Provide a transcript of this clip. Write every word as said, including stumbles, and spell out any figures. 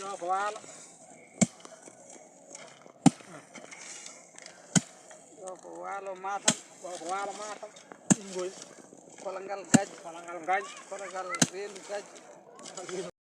Ɗo ko waalo. Ɗo ko waalo Matam. Ɗo ko waalo Matam. Ɓinngol. Kologal Gajjo. Kologal Gajjo. Kologal Reendu Gajjo.